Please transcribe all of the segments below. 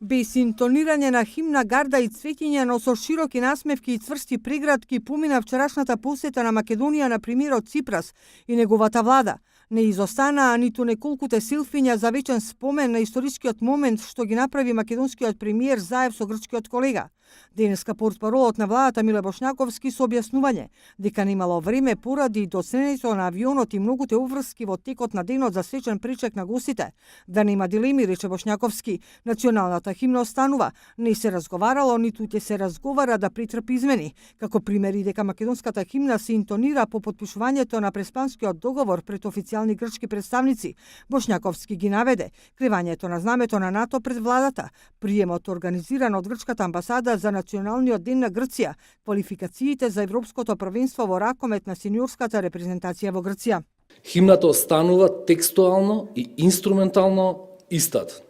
Без интонирање на химна, гарда и цветење, но со широки насмевки и цврсти преградки помина вчерашната посета на Македонија на премиерот Ципрас и неговата влада. Не изостанаа ниту неколкуте селфиња за вечен спомен на историскиот момент што ги направи македонскиот премиер заев со грчкиот колега. Денеска портпаролот на владата Миле Бошњаковски со објаснување дека немало време поради доцнењето на авионот и многуте уврски во текот на денот за сечен причек на гостите. Да нема дилеми, рече Бошњаковски, националната химна останува. Не се разговарало, ниту ќе се разговара да претрпи измени. Како примери дека македонската химна се интонира по потпишувањето на Преспанскиот договор пред официјални грчки представници. Бошњаковски ги наведе кривањето на знамето на НАТО пред владата, приемот организиран од грчката амбасада за Националниот ден на Грција, квалификациите за Европското првенство во ракомет на сениорската репрезентација во Грција. Химната останува текстуално и инструментално истата.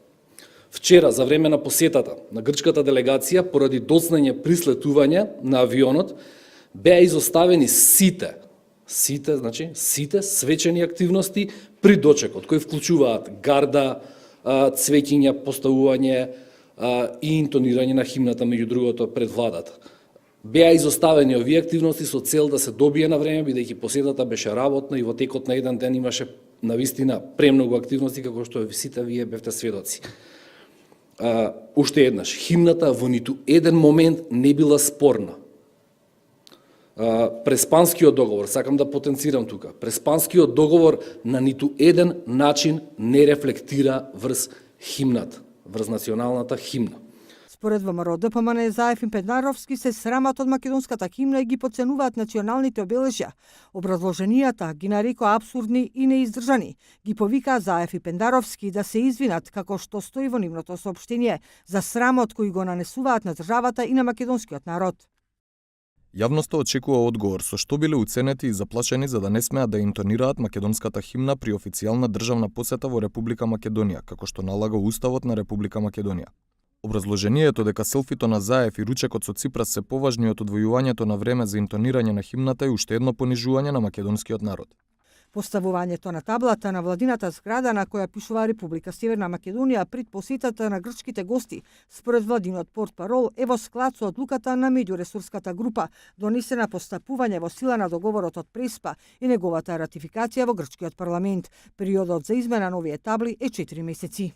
Вчера, за време на посетата на грчката делегација, поради доцнење прислетување на авионот, беа изоставени сите свечени активности при дочекот, кои вклучуваат гарда, цвеќиња, поставување и интонирање на химната, меѓу другото, пред владата. Беа изоставени овие активности со цел да се добие на време, бидејќи посетата беше работна и во текот на еден ден имаше навистина премногу активности, како што сите вие бевте сведоци. Уште еднаш, химната во ниту еден момент не била спорна. Преспанскиот договор, сакам да потенцирам тука, Преспанскиот договор на ниту еден начин не рефлектира врз химната, врз националната химна. Според ВМРО ДПМН Заев и Педаровски се срамат од македонската химна и ги подценуваат националните обележја. Образложенијата ги нарекоа апсурдни и неиздржани. Ги повикаа Заев и Пендаровски да се извинат, како што стои во нивното соопштение, за срамот кој го нанесуваат на државата и на македонскиот народ. Јавноста очекува одговор со што биле уценети и заплашени за да не смеат да интонираат македонската химна при официјална државна посета во Република Македонија, како што налага Уставот на Република Македонија. Образложението дека селфито на Заев и ручекот со Ципрас се поважни од одвојувањето на време за интонирање на химната е уште едно понижување на македонскиот народ. Поставувањето на таблата на владината зграда на која пишува Република Северна Македонија пред посетата на грчките гости, според владинот портпарол, е во склад со одлуката на меѓуресурската група, донесена по стапување во сила на договорот од Преспа и неговата ратификација во грчкиот парламент. Периодот за измена на овие табли е 4 месеци.